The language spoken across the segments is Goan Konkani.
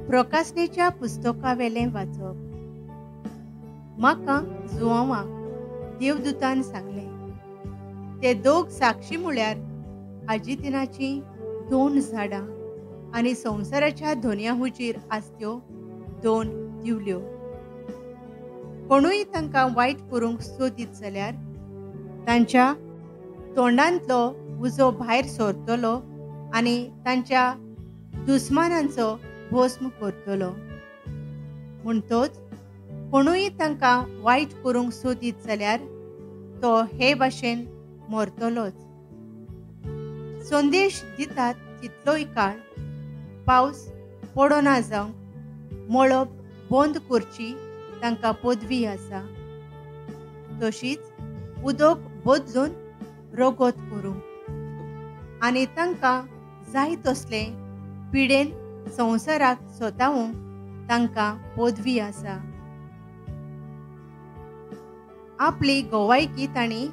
प्रकाशनेच्या पुस्तकावेलें वाचप. म्हाका जुवांवाक देवदूतान सांगलें, ते दोग साक्षी म्हळ्यार आजितिनाचीं दोन झाडां आनी संवसाराच्या धोन्या हुजीर आसत्यो दोन दिवल्यो. कोणूय तांकां वायट करूंक सोदीत जाल्यार तांच्या तोंडांतलो उजो भायर सरतलो आनी तांच्या दुस्मानांचो भस्म करतलो. म्हणटच कोणूय तांकां वायट करूंक सोदीत जाल्यार तो हे भाशेन मरतलोच. संदेश दितात तितलोय काळ पावस पडना जावंक मळब बंद करची तांकां पदवी आसा, तशीच उदक बदलून रगत करूंक आनी तांकां जाय तसलें पिडेन संवसाराक सोतावंक तांकां पदवी आसा. आपली गोवायकी तांणी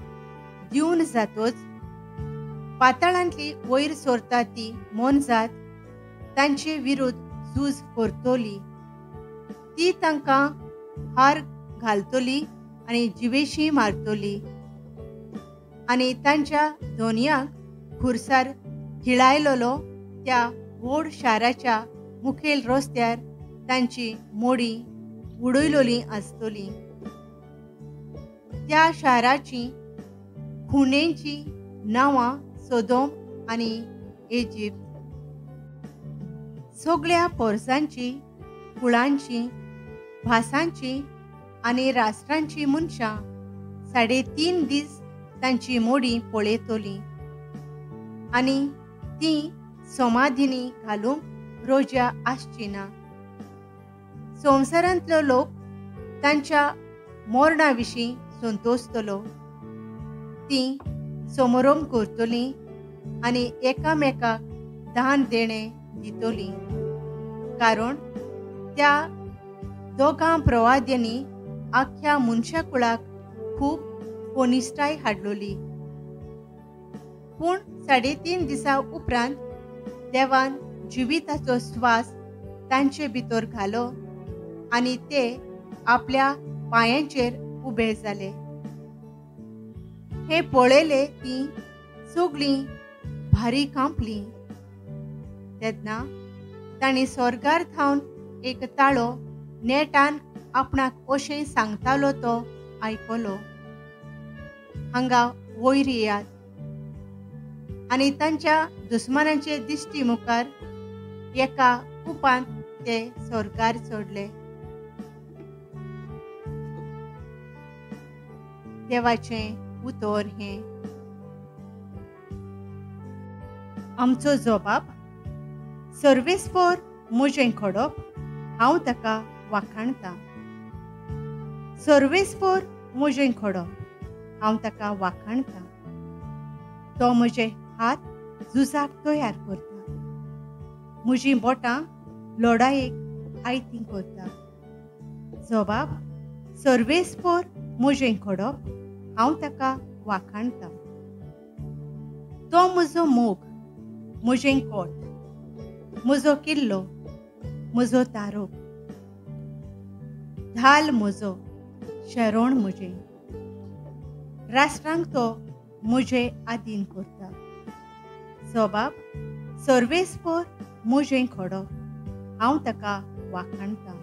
दिवन जातच पाताळांतली वयर सरता ती मोनजात तांचे विरुद्ध झूज करतली. ती तांकां हार घालतली आनी जिवेशी मारतली आनी तांच्या धोनयांक खुरसार खिळायलेलो त्या व्हड शाराच्या मुखेल रस्त्यार तांची मोडी उडयलोली आसतली. त्या शाराची खुणेंची नांवां सोदोम आनी इजिप्त. सगळ्या पोरसांची, कुळांची, भासांची आनी राष्ट्रांची मनशां 3.5 दीस तांची मोडी पळयतली आनी ती समाधीनी घालूंक रोज्या आसची ना. संवसारांतलो लोक तांच्या मरणा विशीं संतोसतलो. ती समोरम करतली आनी एकामेकाक दान देणें दितली, कारण त्या दोगां प्रवाद्यांनी आख्ख्या मनशाकुळाक खूब कोनिश्टाय हाडलोली. पूण 3.5 दिसां उपरांत देवान जिविताचो स्वास तांचे भितर घालो आनी ते आपल्या पांयांचेर उबे जाले. हे पळयले ती सगळीं भारी कांपली. तेन्ना तांणी स्वर्गार थावन एक ताळो नेटान आपणाक अशें सांगतालो तो आयकलो, हांगा वयर येयात. आनी तांच्या दुस्मानांचे दिश्टी मुखार एका कुपांत ते स्वर्गार चडले. देवाचें उतर हें. आमचो जबाब सर्वेस्पर म्हजें खडप, हांव ताका वाखाणता. सर्वेस्पर म्हजें खडप, हांव ताका वाखाणता. तो म्हजे हात झुजाक तयार करता, म्हजीं बोटां लडायेक आयतीं करता. जबाब सर्वेस्पर म्हजें खडप, हांव ताका वाखाणता. तो म्हजो मोग, म्हजें कोट, म्हजो किल्लो, म्हजो तारो, धाल म्हजो, शरण म्हजें. राष्ट्रांक तो म्हजे आदीन करता. जबाब सर्वेस्पर म्हजें खडप, हांव ताका वाखाणता.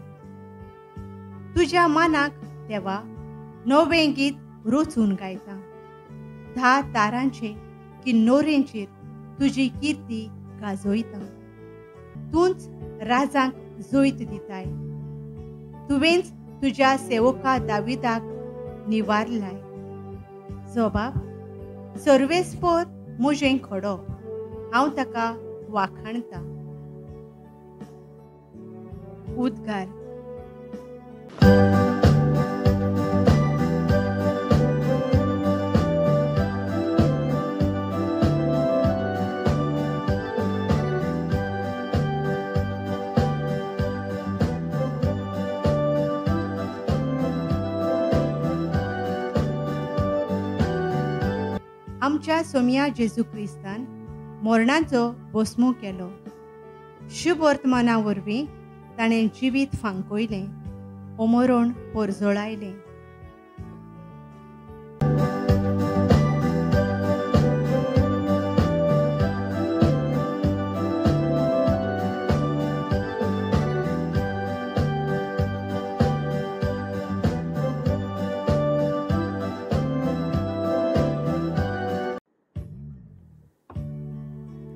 तुज्या मानाक देवा नवें गीत रचून गायता. 10 तारांचे किन्नोरेंचेर तुजी किर्ती गाजयता. तूंच राजांक जैत दिताय, तुवेंच तुज्या सेवका दाविदाक निवारलाय. जबाब सर्वेस्पर म्हजें खडप, हांव ताका वाखाणता. उद्गार. आमच्या सोम्या जेजू क्रिस्तान मरणाचो भस्मू केलो. शुभ वर्तमाना वरवीं ताणें जिवीत फांकयलें, अमरण परजळायलें.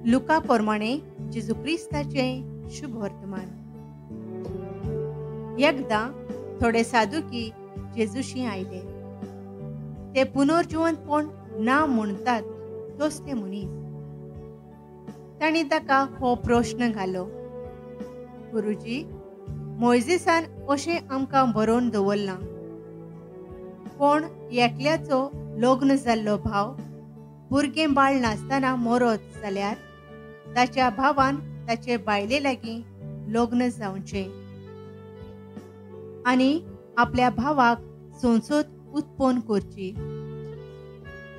लुका प्रमाणे जेजू क्रिस्ताचें शुभ वर्तमान. एकदां थोडे सादुकी जेजूशी आयले. ते पुनर्जिवंतपण ना म्हणटात तसले मनीस. तांणी ताका हो प्रश्न घालो, गुरुजी, मोयजेसान अशें आमकां बरोवन दवरलां, कोण एकल्याचो लग्न जाल्लो भाव भुरगें बाळ नासतना मरत जाल्यार ताच्या भावान ताचे बायले लागीं लग्न जावचें आनी आपल्या भावाक संसद उत्पन्न करची.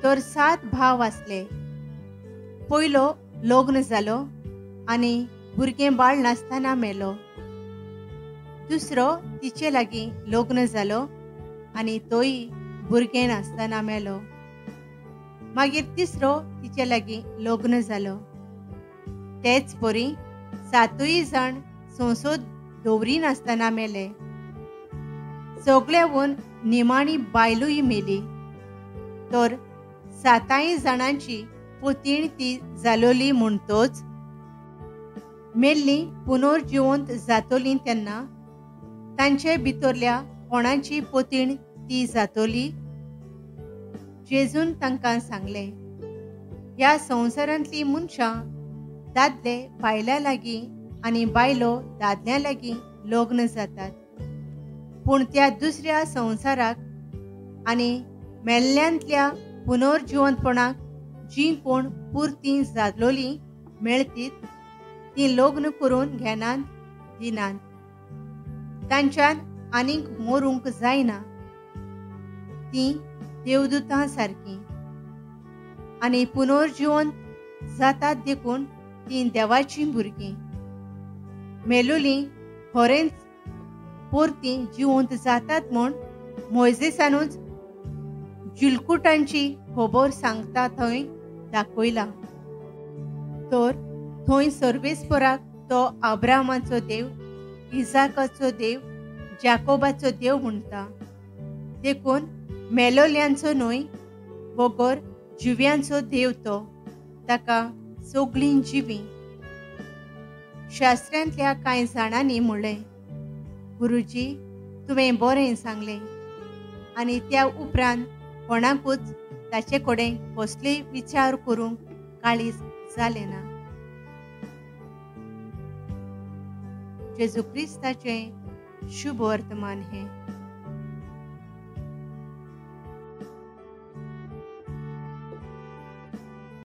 तर 7 भाव आसले. पयलो लग्न जालो आनी भुरगें बाळ नासतना मेलो. दुसरो तिचे लागीं लग्न जालो आनी तोय भुरगें नासतना मेलो. मागीर तिसरो तिचे लागीं लग्न जालो. तेच परी 7 जाण संसद दवरिनासतना मेले. सगळ्यावन निमाणी बायलूय मेली. तर 7 जाणांची पोतीण ती जालोली म्हणटोच मेल्ली पुनर्जिवंत जातली तेन्ना तांचे भितरल्या कोणाची पोतीण ती जातली? जेजून तांकां सांगलें, ह्या संवसारांतलीं मनशां दादले बायलां लागीं आनी बायलो दादल्यां लागीं लग्न जातात, पूण त्या दुसऱ्या संवसाराक आनी मेल्ल्यांतल्या पुनर्जिवंतपणाक जीं कोण पुरतीं जालोलीं मेळतीत तीं लग्न करून घेनात दिनात. तांच्यान आनीक मरूंक जायना. तीं देवदूतां सारकीं आनी पुनर्जिवंत जातात देखून तीं देवाचीं भुरगीं. मेलोलीं खरेंच परतीं जिवंत जातात म्हूण मोयजेसानूच जिलकुटांची खबर सांगता थंय दाखयलां. तर थंय सर्वेस्पराक तो आब्रामाचो देव, इजाकाचो देव, जाकोबाचो देव म्हणटा. देखून मेलोल्यांचो न्हय बगर जिव्यांचो देव तो, ताका सगळीं जिवीं. शास्त्रांतल्या कांय जाणांनी म्हणलें, गुरुजी, तुवें बरें सांगलें. आनी त्या उपरांत कोणाकूच ताचे कडेन कसलेय विचार करूंक काळीज जालें ना. जेजू क्रिस्ताचें शुभ वर्तमान हें.